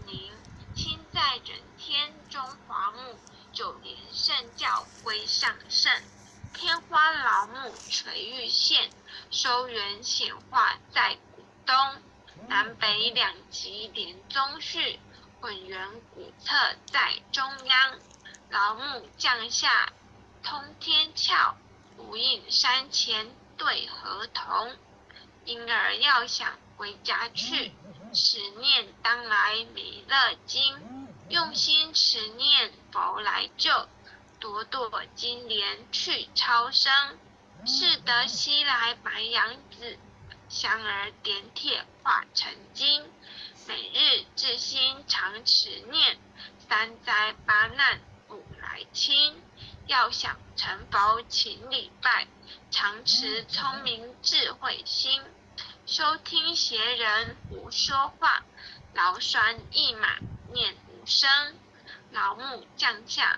寧。親在人天中華睦，九蓮聖教歸上乘。天花老母垂玉現，收圓顯化在古東。南北兩極連宗序，混元古冊在中央。老母降下通天竅，無影山前對河童。嬰兒要想歸家去，持念當來彌勒經，用心持念佛來救，朵朵金蓮去超生。識得西來白羊子，香兒點鐵化成金。每日至心常持念，三災八難不來侵。要想成佛勤禮拜，常持聰明智慧心。休聽邪人胡說話，勞栓一馬念無聲。老母降下。